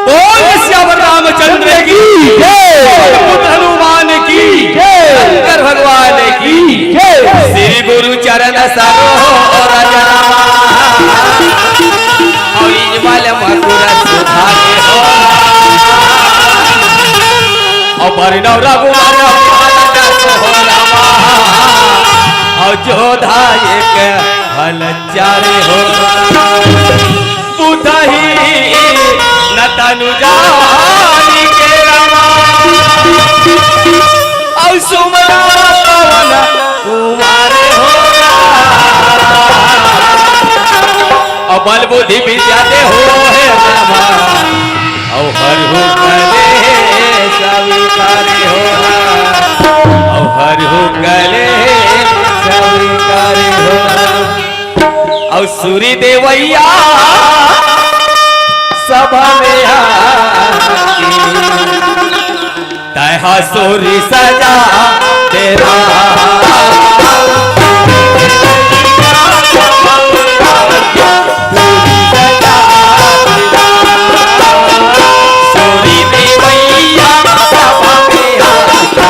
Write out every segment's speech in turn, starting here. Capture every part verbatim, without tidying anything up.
बोल सियावर रामचंद्र की जय। पवन पुत्र हनुमान की जय। शंकर भगवान की जय। श्री गुरु चरण सरोज रज रामा। और इजमल मकुर सुधारे हो। और बरनौ रघुवर हो रामा। और जोधा एक हल चारे हो। बुधही न तनु जानी के रामा। और सुमन पवन कुमार हो। और बल बुद्धि विद्या दे हो हे रामा। और हर हो करे स्वीकार हो। और हर हो करे स्वीकार हो। अउ सूरी देवैया सभा में आके, तैहा सूरी सजा तेरा। सूरी देवैया सभा में आके,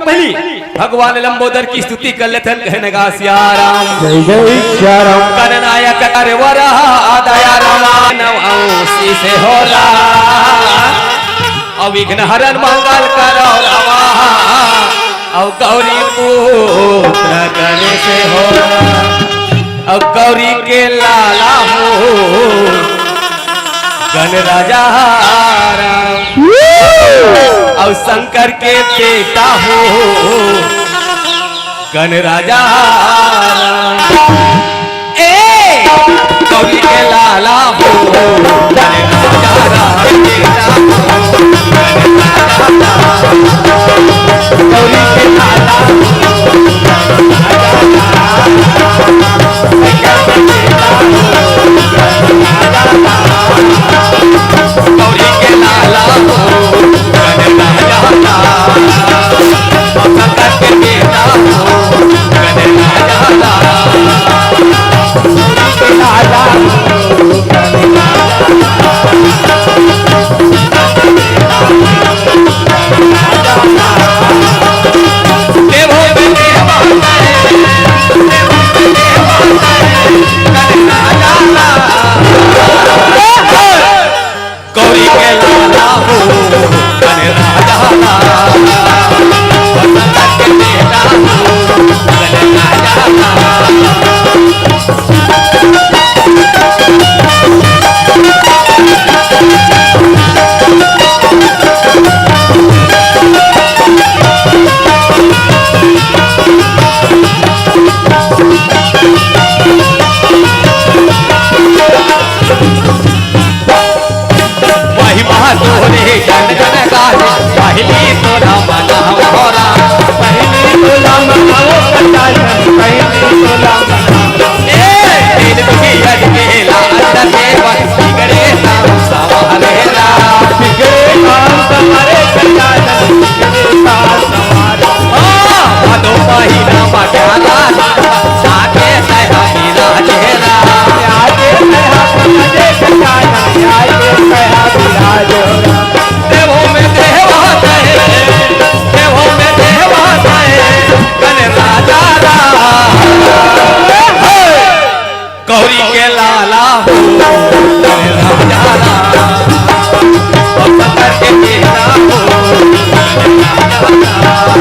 पहली भगवान लंबोदर की स्तुति कर लेथन, कहन गा सिया राम। जय जय सिया राम। गणनायक कर वरा दया राम नवंशी से हो रा, अउ विघ्न हरण मंगल करो रामा, अउ गौरी पुत्र गणेश हो, अउ गौरी के लाला हो गणराजा राम, अउ शंकर के बेटा हो गणराजा राम। ए गौरी के लाला हो गणराजा राम, बेटा हो गणराजा राम। गौरी के लाला हो गणराजा राम। गौरी के लाला हो, गणराजा लाला, भक्त के बेटा हो, गणराजा लाला। गौरी के लाला हो, गणराजा लाला। देवो में देवा है, देवो में देवा है, गणराजा लाला। गौरी के लाला हो, गणराजा लाला। भगत के बेटा हो, गणराजा लाला। महिमा तोरे जन जन गाए, पहली तोरा मनावा हो राम, पहली तोरा मनावा हो राम, पहली तोरा मनावा। ए, दिल की अजमेला अंदर देवा, बिगड़े काम संवारे राम, बिगड़े काम संवारे राम, बिगड़े काम संवारे। ओ, भादो महीना मा क्या राम, जाके तैहा मिला चेहरा, जाके तैहा मिला चेहरा, जाके तैहा मिला चेहरा। देवो में देवा है, देवो में देवा है, गणराजा राम। गौरी के लाला हो, गणराजा राम। भक्त के बेटा हो, गणराजा राम।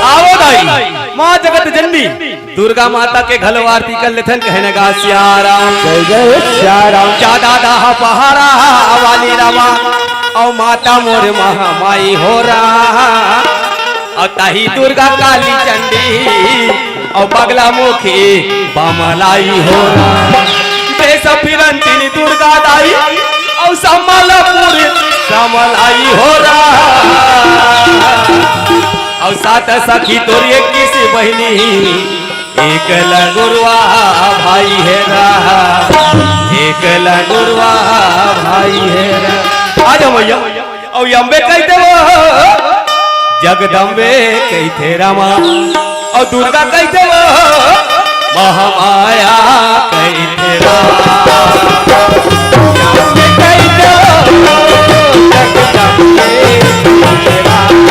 आवो दाई, माँ जगत जननी दुर्गा माता के घलो आरती कर लेथन, कहन गा सिया राम। जय जय सिया राम। जा दादा हा पहाड़ा वाली रामा, अउ माता मोर महामाई हो राम। अउ ताही दुर्गा काली चंडी, अउ बगला मुखी बमलाई हो राम। बेस फिरन तिनी दुर्गा दाई, अउ समलपुर समलाई हो राम। अउ सात सखी तोर इक्कीस बहिनी, एक लगुरवा भाई हे रा, एक लगुरवा भाई हे रा। आ जा मैया। अउ अम्बे कहिथे वो, जगदम्बे कहिथे रामा, अउ दुर्गा कहिथे वो, महामाया कहिथे रामा। अम्बे कहिथे वो, जगदम्बे कहिथे रामा।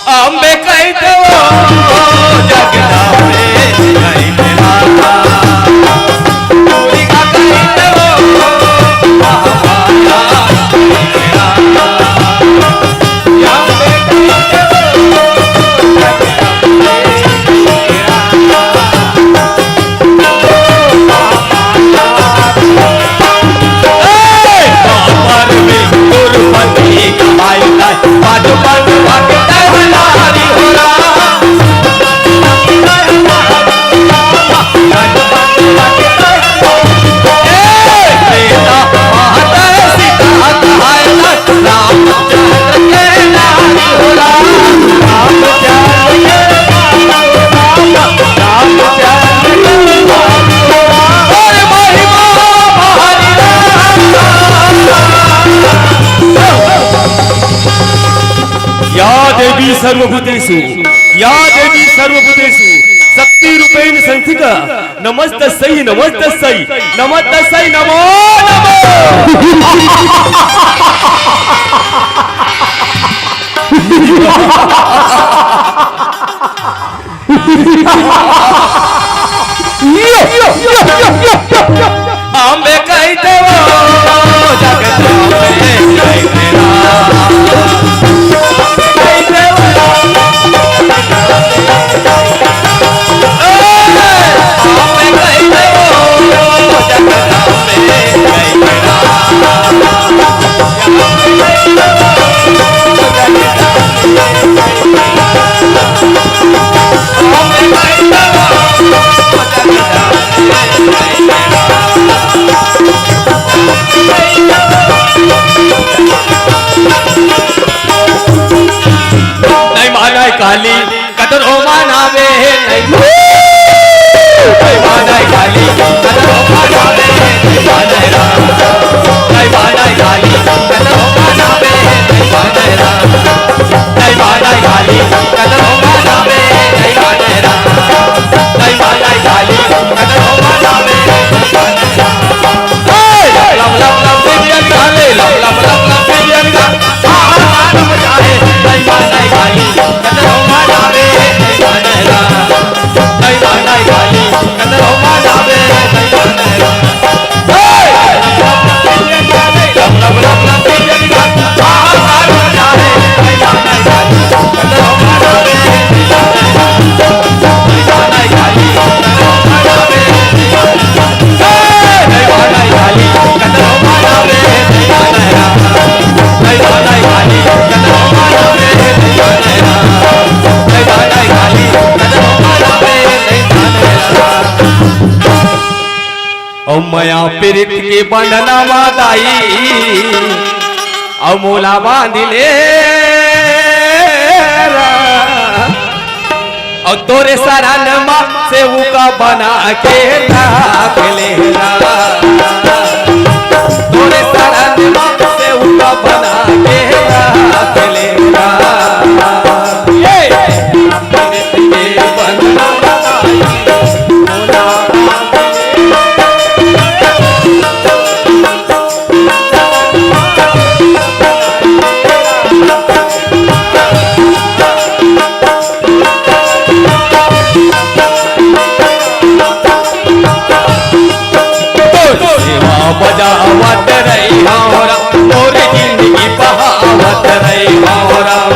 अम्बे कहिथे वो जगदम्बे, कहिथे राधा। दुर्गा कहिथे वो महामाया, कहिथे राधा। अम्बे कहिथे वो जगदम्बे, कहिथे राधा। या देवी सर्वभूतेषु, या देवी सर्वभूतेषु, शक्ति रूपेण संस्थिता, नमस्तस्यै, नमस्तस्यै, नमस्तस्यै, नमो नमः। अम्बे कहिथे वो जगदम्बे, कहिथे राधा। कहिथे वो, अम्बे कहिथे वो जगदम्बे, कहिथे राधा। नहीं मानय काली, कतनो मनाबे, नहीं। नहीं मानय काली, कतनो मनाबे, नहीं मानय राम। नहीं मानय काली, कतनो मनाबे, नहीं मानय राम। नहीं मानय काली, कतनो मनाबे, नहीं मानय राम। नहीं मानय काली, कतनो मनाबे, नहीं मानय राम। अउ मया पीरित के बंधना म दाई, अउ मोला बांध ले रा। अउ तोरे शरण म सेवका बना के राख ले रा। तोरे शरण म सेवका बना के राख ले रा। ये बजावत रही हो राम, तोर जिंदगी बहावत रही हो राम।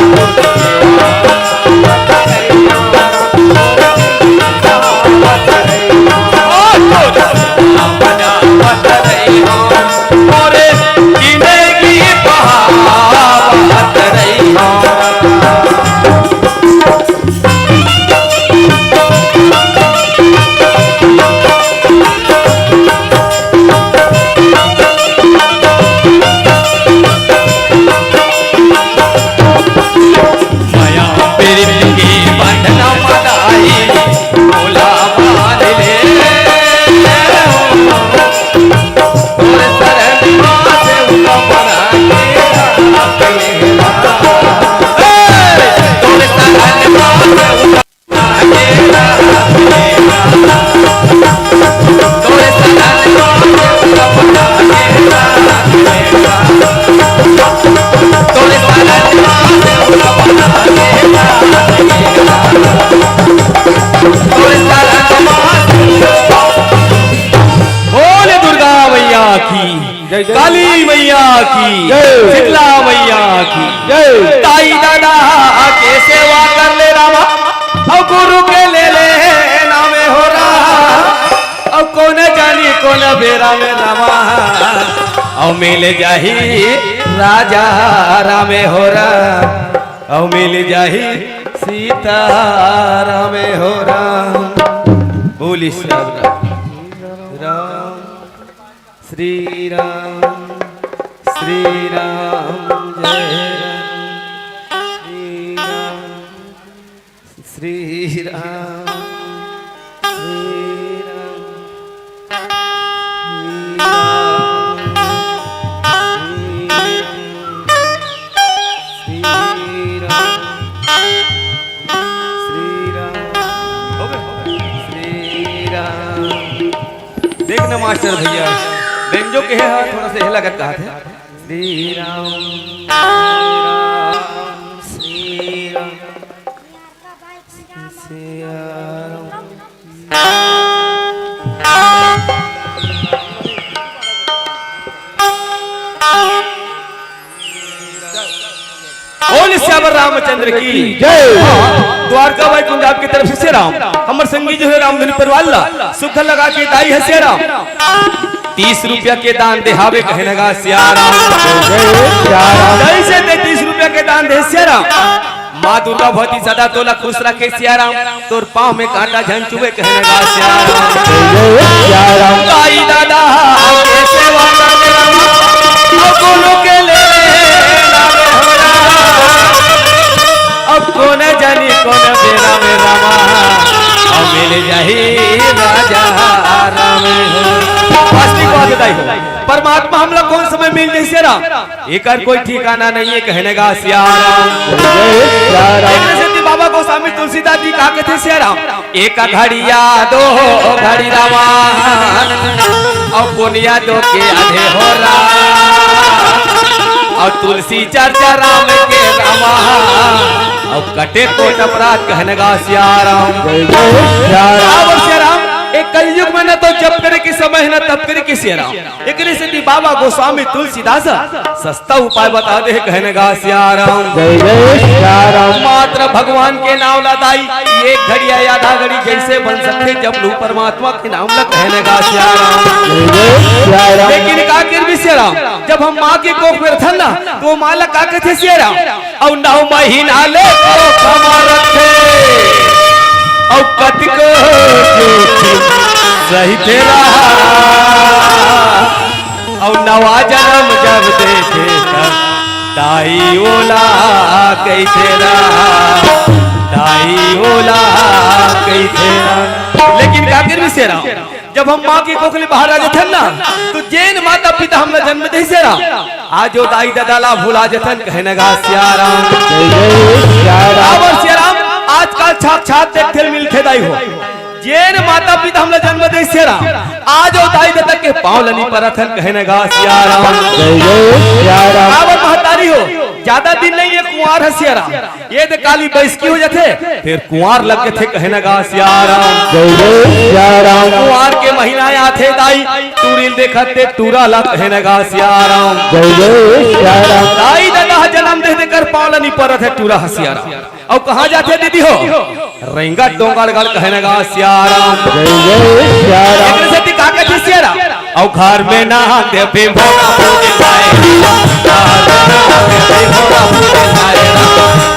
बजावत रही हो, तोर जिंदगी बहावत रही हो। की, जय। शीतला मैया की। जय। ताई दादा के सेवा कर ले रामा, अउ गुरु के ले ले नामे हो राम, अउ कोन जानी कोन बेरा में रामा, अउ मिल जाही राजा रामे हो राम, अउ मिल जाही सीता रामे हो राम। बोली सब राम, राम। श्री राम, श्री राम, जय राम, श्री राम, श्री राम, श्री राम, श्री राम, श्री राम, श्री राम, श्री राम। हो गए, हो गए। श्री राम। देख ना मास्टर भैया, बेंजो के हे हा, थोड़ा सा हे लगत कहा थे। श्री राम, श्री राम, श्री राम, श्री राम। बोल सियावर रामचंद्र की जय। द्वारका बैकुंठ आपकी तरफ से सिया राम, हमर संगी जो है रामधनी परिवार ला सुख लगा के दाई है सिया राम। तीस रुपया के दान देहावे कहने गा सिया राम। जय सिया राम। जैसे ते तीस रुपया के दान दे सिया राम, माँ दुर्गा भगवती सदा तोला खुश रखे सिया राम। तोर पाँव में कांटा झन चुभे कहने गा सिया राम। जय सिया राम। दाई दादा के सेवा करने रामा, अब कोनो के ले नाम हो राम। अब कोन जानी कोन बेरा में रामा, अब मिल जाही राजा राम हो। वास्तविक बात बताई हो, परमात्मा हमला कोन समय मिल जाही सिया राम? एकर कोई ठिकाना नहीं है, कहने गा सिया राम। जय सिया राम। एकरे सेती बाबा गोस्वामी तुलसीदास जी का कथे सिया राम, एक घड़िया दो घड़ी रामा, अउ पुनिया दो के आधे हो राम, अउ तुलसी चर्चा राम के रामा, अउ कटे कोट अपराध कहने गा सिया राम। जय जय सिया राम। बाबा सिया राम, एक कलयुग में न तो जप करे के समय है, न तप करे के सिया राम। एकरे सेती बाबा गोस्वामी तुलसीदास सस्ता उपाय बता दे, कहने गा सिया राम। जय जय सिया राम। मात्र भगवान के नाम ला दाई, एक घड़ी या आधा घड़ी जैसे बन सकथे, जप लू परमात्मा के नाम ला, कहने गा सिया राम। जय जय सिया राम। लेकिन का करबे सिया राम, जब हम माँ के कोख में रथन ना, तो वो माँ ला का कथे सिया राम? अउ नौ महीना ले कोख म रथे, अउ कतको जोखिम सहित रहा, अउ नवा जनम जब देथे तब दाई ओला कहिथे रहा, दाई ओला कहिथे रहा। लेकिन का करबे सिया राम, जब हम माँ के कोख ले बाहर आ जथन ना, तो जेन माता पिता हमला जन्म दे सिया राम, आज ओ दाई ददा ला भुला जथन, कहने गा सिया राम। जय जय सिया राम। काबर सिया राम, आजकल साक्षात देखे मिलथे दाई हो। जेन माता पिता हमला जन्म दे सिया राम, आज ओ दाई ददा के पाँव ल नी परथन, कहने गा सिया राम। जय जय सिया राम। काबर महतारी हो, ज्यादा दिन नहीं है कुंवार ह सिया राम। ये दे काली बैसकी हो जाथे, फिर कुंवार लग के थे, कहने गा सिया राम। जय जय सिया राम। कुंवार के महीना आथे दाई, टूरी ल देखत ते टूरा ला, कहने गा सिया राम। जय जय सिया राम। दाई ददा ह जनम दे दे कर पाँव ल नी परत हे टूरा ह सिया राम। अउ कहाँ जाथे दीदी हो? रेंगत डोंगरगढ़, कहने गा सिया राम। जय जय सिया राम। एकरे सेती का कथे सिया राम? अउ घर में ना देबे भोला पूजे जाए। घर में ना देबे भोला पूजे जाए।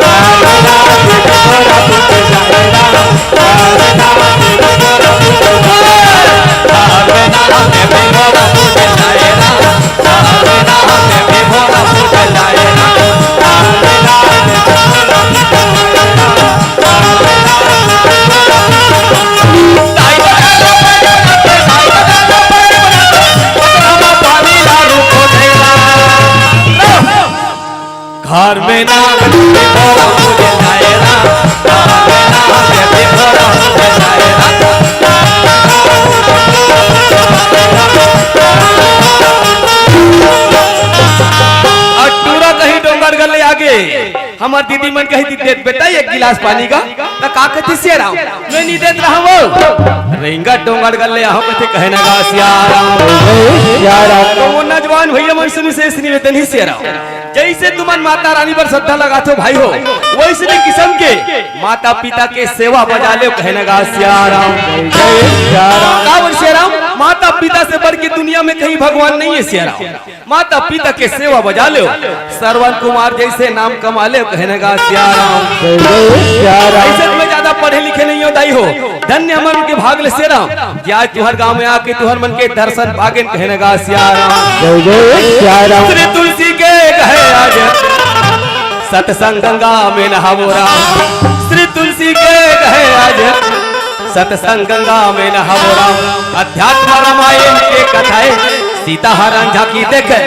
घर में ना देबे भोला पूजे जाए। घर में ना देबे भोला पूजे जाए। घर में ना देबे भोला पूजे जाए। घर में ना देबे भोला पूजे जाए। घर में ना अउ टूरा कहीं डोंगरगढ़ ले आगे, हमर दीदी मन कही देत बेटा एक गिलास पानी का, त का कथे सिया राम, मैं नहीं देत रहा वो। रेंगा डोंगरगढ़ ले आहो कथे कहे न गा सिया राम। सिया राम। त वो नौजवान भैया मन से विशेष निवेदन हे सिया राम, जइसे तुमन माता रानी बर श्रद्धा लगाथो भाई हो, वइसने किसम के माता पिता के सेवा बजा लेव कहे न गा सिया राम। जय सिया राम। काबर सिया राम, माता पिता से बढ़ के दुनिया में कहीं भगवान नहीं हे सिया राम। माता पिता के सेवा बजा लेव, श्रवण कुमार जइसे नाम कमा लेव कहे न गा सिया राम। जय जय सिया राम। अइसे त मैं ज्यादा पढ़े लिखे नहीं हों दाई हो, धन्य हमर मन के भाग ले सिया राम, कि आज तुंहर गांव में आके तुंहर मन के दर्शन पागेन कहे न गा सिया राम। जय जय सिया राम। श्री तुलसी के कहे आज सतसंग गंगा में नहावो राम। श्री तुलसी के कहे आज सतसंग गंगा में नहावो राम। अध्यात्म रामायण के कथा हे, सीता हरण झांकी देखे।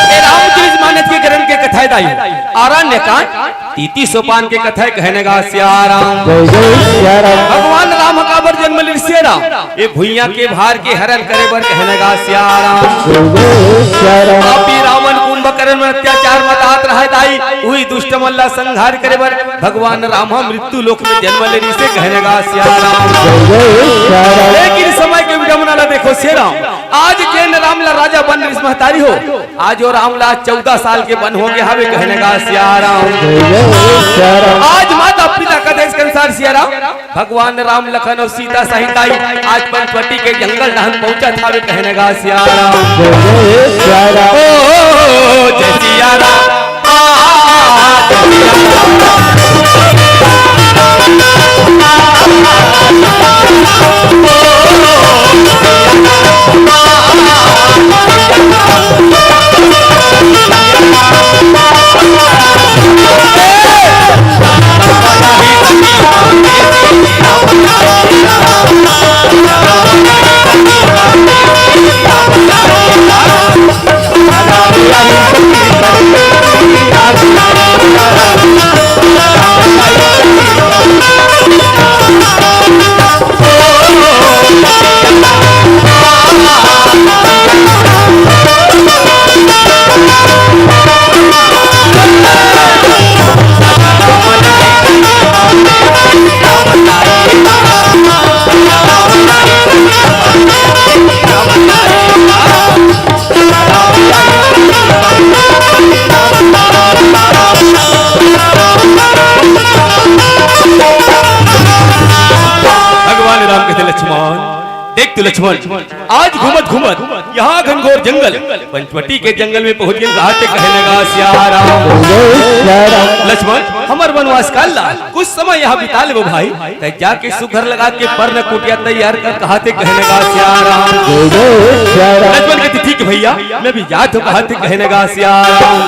ए रामचरित मानस के ग्रंथ के कथा हे दाई, आरण्य कांड, तीती सोपान के कथा हे कहे न गा सिया राम। जय जय सिया राम। भगवान राम ह काबर जन्म लिस सिया राम, ए भुइयां के भार के हरण करे बर कहे न गा सिया राम। जय जय सिया राम। पापी रावण कुंभकर्ण मन अत्याचार मचात रहय दाई, उही दुष्ट मन ला संहार करे बर भगवान राम ह मृत्यु लोक में जन्म ले रिहिसे कहे न गा सिया राम। जय जय सिया राम। लेकिन समय के विडंबना ला देखो सिया राम, आज जेन राम ला राजा बन रिहिस महतारी हो, आज ओ राम ला चौदह साल के बन हो गे हावे कहे न गा सिया राम। जय जय सिया राम। आज माता पिता का आदेश के अनुसार सिया राम, भगवान राम लखन अउ सीता सहित आई आज पंचवटी के जंगल डहन पहुंचत हावे कहे न गा सिया राम। जय जय सिया राम। ओ, जय सिया राम। भगवान राम कथे, लक्ष्मण, देख तो लक्ष्मण, आज घूमत घूमत यहाँ घनघोर जंगल, पंचवटी के जंगल में पहुंच गेन, कहाथे कहे न गा सिया राम। जय सिया राम। लक्ष्मण, हमर वनवास काल ला कुछ समय यहाँ बिता लेबो भाई। तैं जाके सुघर लगा के परना कुटिया तैयार कर, कहाथे कहने गा सियाराम। लक्ष्मण कथे, ठीक है भैया, मैं भी जात हूँ, कहाथे कहने गा सियाराम।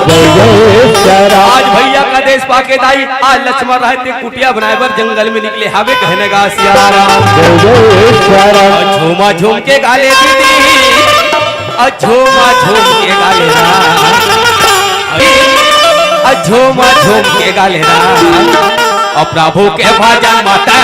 आज भैया का आदेश पाके दाई, आज लक्ष्मण रहे ते कुटिया बनाए बर जंगल में निकले हावे, कहने गा सियाराम। झूमा झूम के गाले दीदी, अ झूमा झूम के गाले ना, अ झूमा झूम के गाले ना, अ प्रभु के भजन माता है।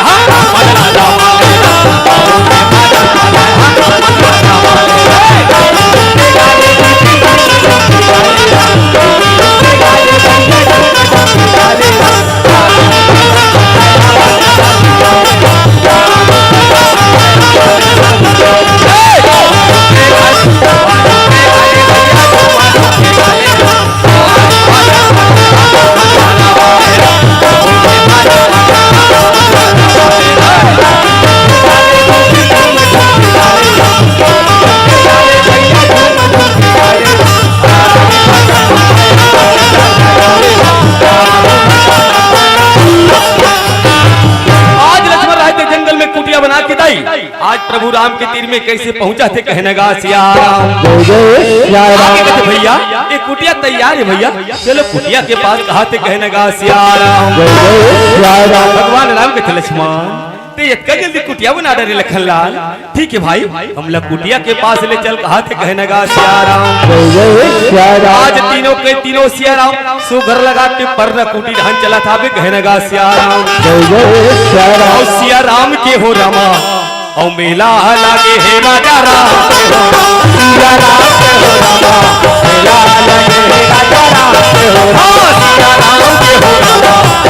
आज लक्ष्मण राय के जंगल में कुटिया बना के दाई, आज प्रभु राम के तीर में कैसे पहुंचा थे कहने गा सियाराम। आगे कहते, भैया, ये कुटिया तैयार है भैया, चलो कुटिया के पास, कहाथे कहने गा सियाराम। भगवान राम कथे, लक्ष्मण, ते इतना जल्दी कुटिया बना डारे लखन लाल। ठीक है भाई, हमला कुटिया के पास ले चल, कहाथे कहने गा सियाराम। आज तीनों के तीनों सियाराम सुघर लगा के परना कुटी धान चला था बे, कहने गा सियाराम। और सियाराम के हो रामा, और मेला लागे हे राजा राम के हो रामा, सियाराम के हो रामा, मेला लागे हे राजा राम के हो रामा, सियाराम के हो रामा।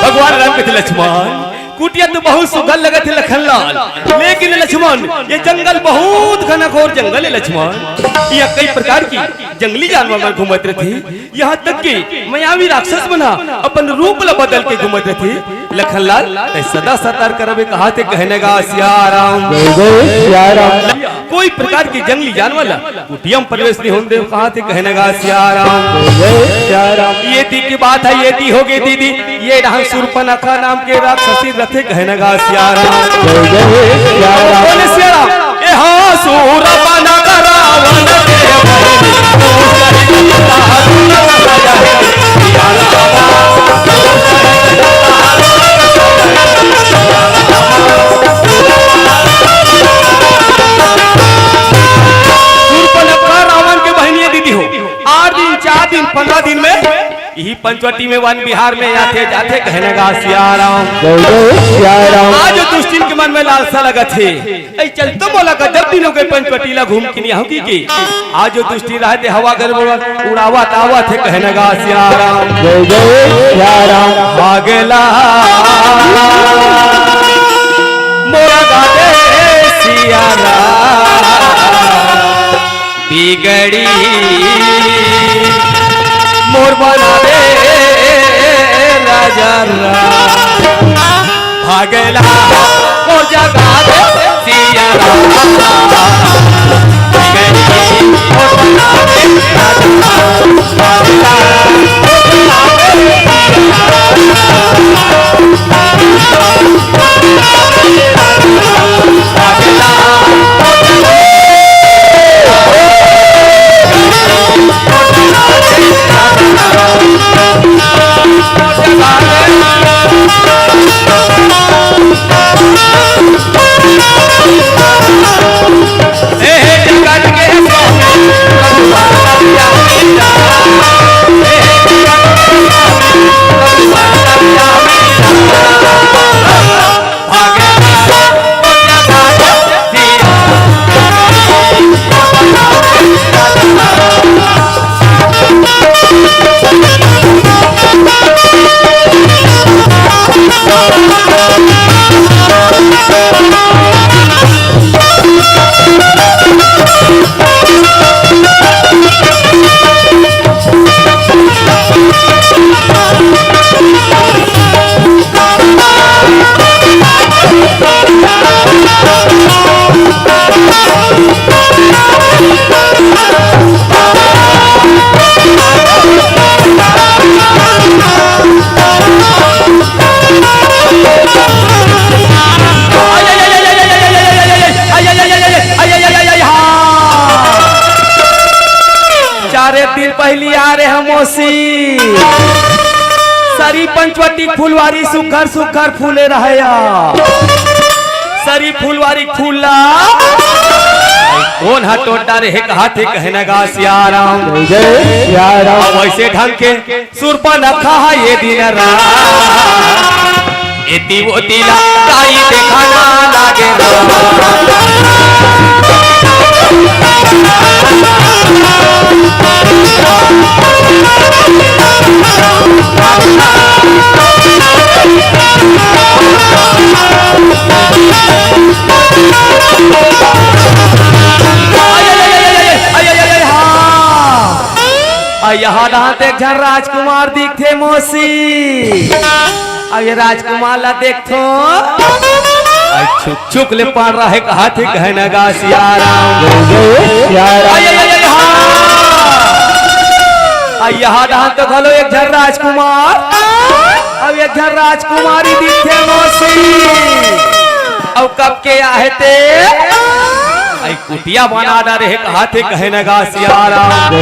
भगवान राम कथे, लक्ष्मण, कुटिया तो बहुत सुघर लगत हे लखन लाल, लेकिन लक्ष्मण, ये जंगल बहुत घनघोर जंगल है लक्ष्मण। यहाँ कई प्रकार की जंगली जानवर मन घूमत रथे। यहाँ तक कि मायावी राक्षस मन ह अपन रूप ला बदल के घूमत रथे। लखन लाल, तैं सदा सतर्क रहबे, कहाथे कहने गा सियाराम। कोई प्रकार के जंगली जानवर ला कुटिया म प्रवेश नहीं होन देव, कहाथे कहने गा सियाराम। ये दी की बात है, ये दी हो गे दीदी, ये डहन सूर्पनखा नाम के राक्षसी रथे, कहने गा सियाराम। बोले सियाराम। ए हाँ, सूर्पनखा रावण के बहिनी, तू सही दारुण सजा है, सियाराम। सूर्पनखा रावण के बहिनी दीदी हो, आठ दिन, चार दिन, पन्द्रह दिन में इही पंचवटी में वन बिहार में आथे जाथे, कहने गा सियाराम। आज दुष्टिन के मन में लालसा लगत हे, ऐ चल तो मोला का जब दिनों के पंचवटी ला घूम के नहीं आऊंगी कि आज दुष्टिन रहे थे हवा गर्भ उड़ावत आवत हे, कहने गा सियाराम। भागेला मोरा गाजे सियाराम। बिगड़ी मोर बना दे राजा राम। भागेला मोर जगा दे सिया राम। बिगड़ी मोर बना दे राजा राम। भागेला मोर बना दे सिया राम। चारे दिन पहिली आ रे हम मौसी। सरी पंचवटी फुलवारी सुघर सुघर फूले रहया। सरी फुलवारी फूला। कोन हा टोटा रे हे कहा थे कहना गा सियाराम। जय सियाराम। अब ऐसे ढंग के सुरपनखा हा ये दिन रात। एती ओती ला काई देखा ना लागे रा। आ, यहाँ डाहर एक झन राजकुमार दिखथे मौसी। अब ये राजकुमार ला देखथो। आई छुक छुक ले पान रहे कहा थे कहना गा सियाराम। सियाराम। आई, आई, आई, आई, हाँ। आई यहाँ डाहर तो घलो एक झन राजकुमार। अब एक झन राजकुमारी दिखथे मौसी। अब कब के आहे ते? आई कुटिया बना डारे हे कहा थे कहना गा सियाराम।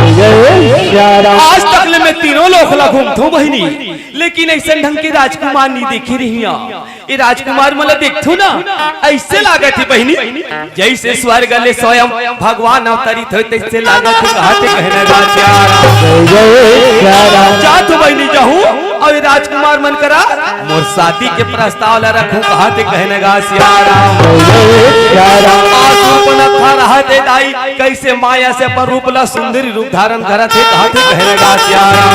सियाराम। आज तक ले मैं तीनों लोक ला घूमथो बहिनी। लेकिन अइसन ढंग के राजकुमार नी देखे रहिया। ये राजकुमार मन ला देखथो ना, अइसे लागत हे बहिनी, जइसे स्वर्ग ले स्वयं भगवान अवतरित होय, तइसे लागत हे, कहा थे कहना गा सियाराम। जात हो बहिनी जाहूं, अउ ये राजकुमार मन करा मोर शादी के प्रस्ताव ला रखूं, कहा थे कहना गा सियाराम। आ सुपनखा रहा थे दाई, कइसे माया से अपन रूप ला सुंदरी रूप धारण करत हे, कहा थे कहना गा सियाराम।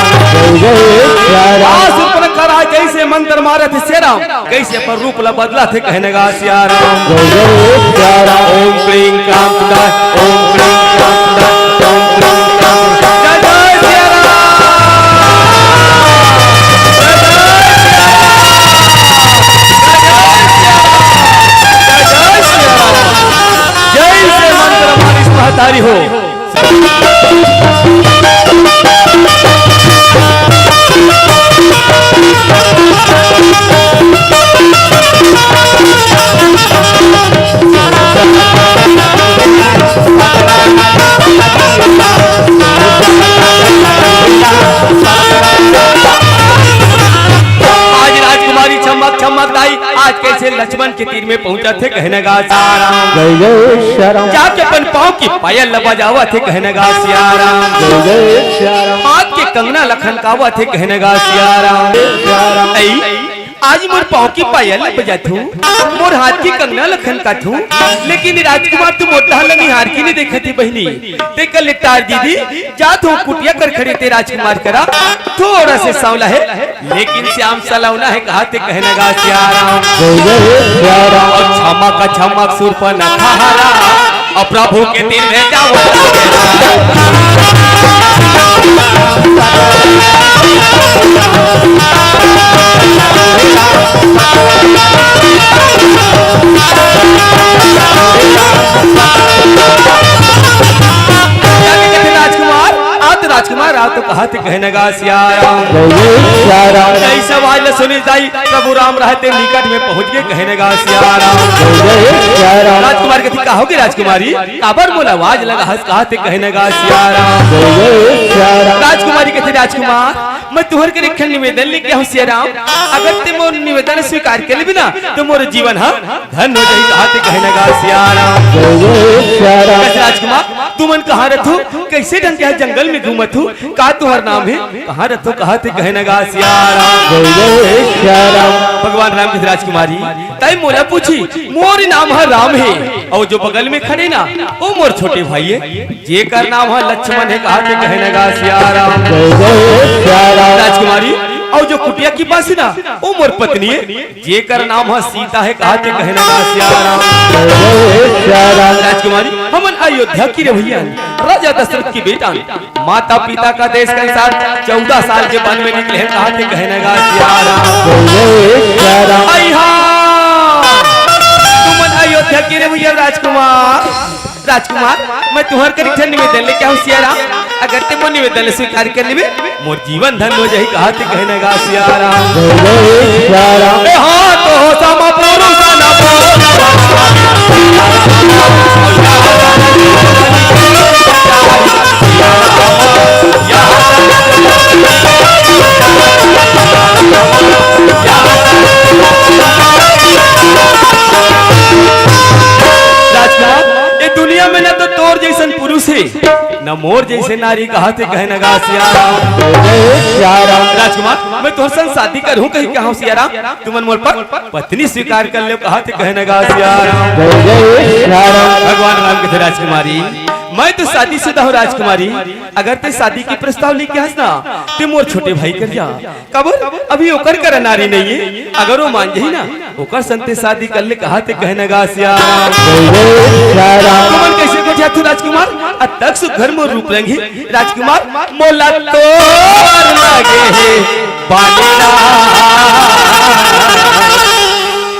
जय जय सियाराम। आ सुपनखा रहा जइसे मंत्र मारत हे सियाराम, कइसे अपन रूप ला बदलत हे कहना गा सियाराम। जय जय सियाराम। ओम क्लीं क्लां क्लां, ओम क्लीं क्लां क्लां, ओम क्लीं क्लां क्लां। जय जय सियाराम। जय जय सियाराम। जय जय सियाराम। जय जय सियाराम। जय से मंत्र मारिस महतारी हो। आज राजकुमारी छमक छमक दाई, आज कइसे लक्ष्मण के तीर में पहुंचत हे कहना गा सियाराम। जय जय सियाराम। जाके अपन पाँव की पायल ला बजावत हे कहना गा सियाराम। जय जय सियाराम। हाथ के कंगना ला खनकावत हे कहना गा सियाराम। सियाराम। ऐ, आज मोर पाँव की पायल ला बजाथू, मोर हाथ की कंगना ला खनकाथू, लेकिन राजकुमार तू मोर डहर ला निहार के नी देखत हे बहिनी। ते कल टार दीदी, जात हो कुटिया कर खड़े ते राजकुमार करा, थोड़ा से सांवला हे, लेकिन श्याम सलौना हे, कहा थे कहना गा सियाराम। जय जय सियाराम। अउ छमक छमक सुरपनखा रहा, अउ प्रभु के तीर में जावत। राजकुमार, आ तो राजकुमार, आ तो कहा थे कहना गा सियाराम। जय जय सियाराम। जइसे आवाज ला सुनिस दाई, प्रभु राम रहे ते निकट में पहुंच गे कहना गा सियाराम। जय जय सियाराम। राजकुमार कथे, का होगे राजकुमारी, काबर मोला आवाज लगाहस, कहा थे कहना गा सियाराम। जय जय सियाराम। राजकुमारी कथे, राजकुमार, मैं तुंहर करा एक ठन निवेदन लेके आहूं सियाराम, अगर ते मोर निवेदन स्वीकार कर लेबे ना, तो मोर जीवन हा धन हो जाही, कहा थे कहना गा सियाराम। जय जय सियाराम। कइसे राजकुमार, तुमन कहाँ रथो? कइसे ढंग के जंगल में घूमत हो? का तुंहर नाम हे? कहाँ रथो? कहा थे कहना गा सियाराम। जय जय सियाराम। भगवान राम कथे राजकुमारी, तैं मोला पूछे, मोर नाम हा राम हे, अउ जो बगल में खड़े ना, ओ मोर छोटे भाई हे, जेकर नाम हा लक्ष्मण हे, कहा थे कहना गा सियाराम। जय जय सियाराम। राजकुमारी, अउ जो कुटिया के पास हे ना, वो मोर पत्नी हे, जेकर नाम ह सीता हे, कहाथे कहे न गा सियाराम। राजकुमारी, हमन अयोध्या के रहिया राजा दशरथ के बेटा, माता पिता का देश के अनुसार चौदह साल के वन में निकले हे, कहाथे कहे न गा सियाराम। अइहा, तुमन अयोध्या के रहिया राजकुमार, राजकुमार, मैं तुंहर करा एक ठन निवेदन लेके आहूं सियाराम, अगर तें मोर निवेदन ल स्वीकार कर लेबे, मोर जीवन धन्य हो जाही, कहाथे कहे न गा सियाराम। ए हाँ, तो हो सम पुरुष न बोल। राजकुमार, ये दुनिया में ना तो तोर जइसन पुरुष हे, न मोर जइसे नारी, कहाथे कहे न गा सियाराम। राजकुमार, मैं तुंहर संग शादी करहूं कहिके आहूं सियाराम, तुमन मोर प-, पत्नी स्वीकार कर लेव, कहाथे कहे न गा सियाराम। भगवान राम कथे, राजकुमारी, मैं तो शादीशुदा हूं राजकुमारी, अगर तें शादी के प्रस्ताव लेके आस ना, तें मोर छोटे भाई कर जा, काबर अभी ओकर करा नारी नइ हे, अगर वो मान जाही ना, ओकर संग तें शादी कर ले, कहाथे कहे न गा सियाराम। तुमन कइसे गोठियाथव राजकुमार? अतक सुघर मोर रूप रंग हे राजकुमार, मोला तोर लागे हे बानी ना,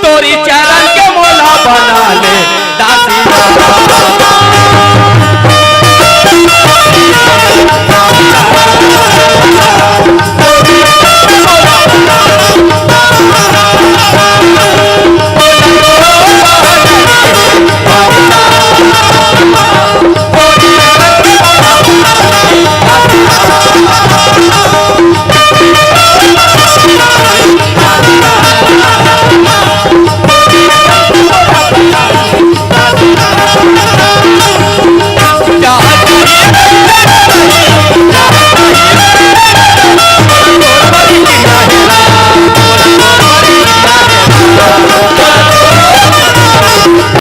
तोरी चरण के मोला बना ले दासी ना।